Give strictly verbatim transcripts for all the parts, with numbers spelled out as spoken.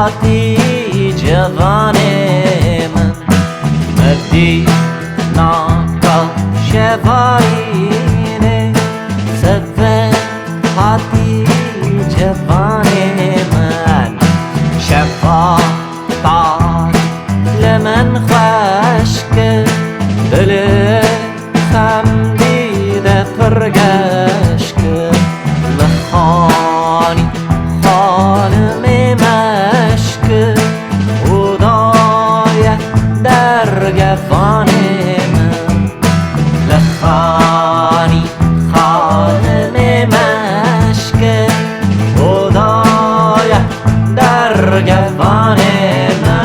Hatî cevanê min, mevdî naka şevayînê, sevê hatî cevanê min, şeva tar li min xweş kir, dilê xem dîde pir geş kir, li xanî xanimê meş kir û daye dergevanê min. Li xanî xanimê meş kir û daye dergevanê min.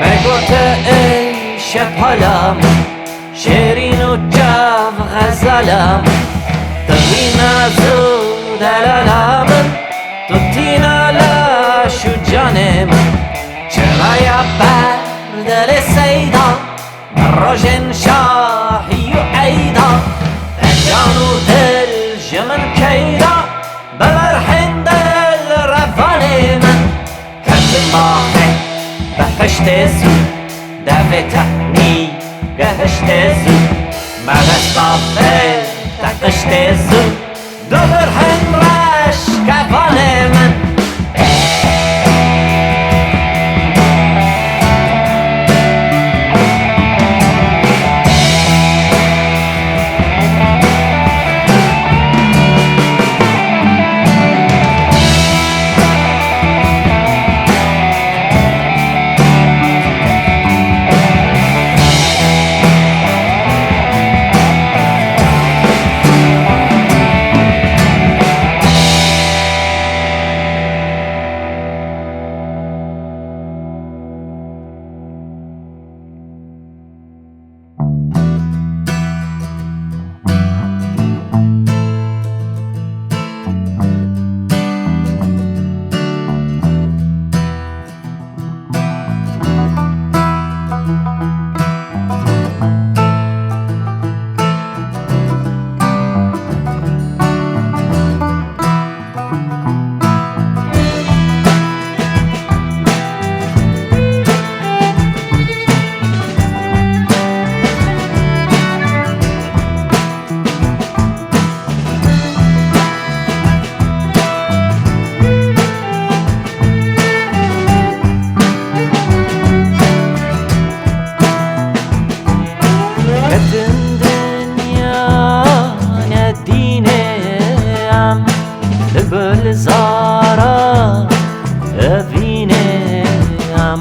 Me gote ey şepala min, şêrîn û çav xezala min, tu tîna zû delala min, tu tîna laş û canê min, çiraya ber dilê seyda, rojên şahî û eyda, te can û dil ji min keyda, bi berhên dil revanê min. Ketim baxê behiştê zû, devê tenî gehiştê zû, me dest bavê te qiştê zû, du birhên reş kevanê min. Ketin dinya ne dînê em, li gulzara evînê em,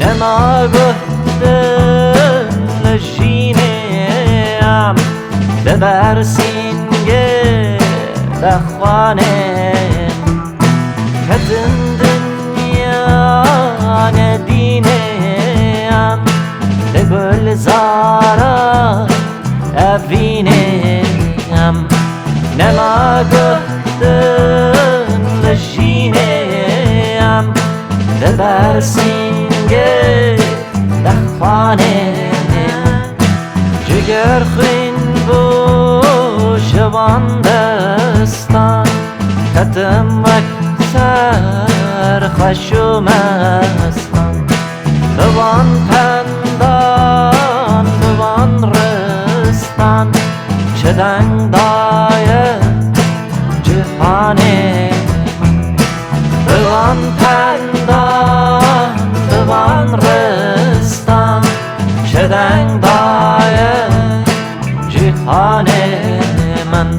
nema guhdin li jînê em, li ber sîngê dexwanê. Ketin dinya ne dînê em, li gulzara evînê em, nema guhdin li jînê em, li ber sîngê dexwanê. Ciger xwîn bû ji wan destan, ketim wek ser xweş û mestan. Bi wan pendan, bi wan ristan, çi deng daye cihanê. Bi wan pendan, bi wan ristan, çi deng daye cihanê min.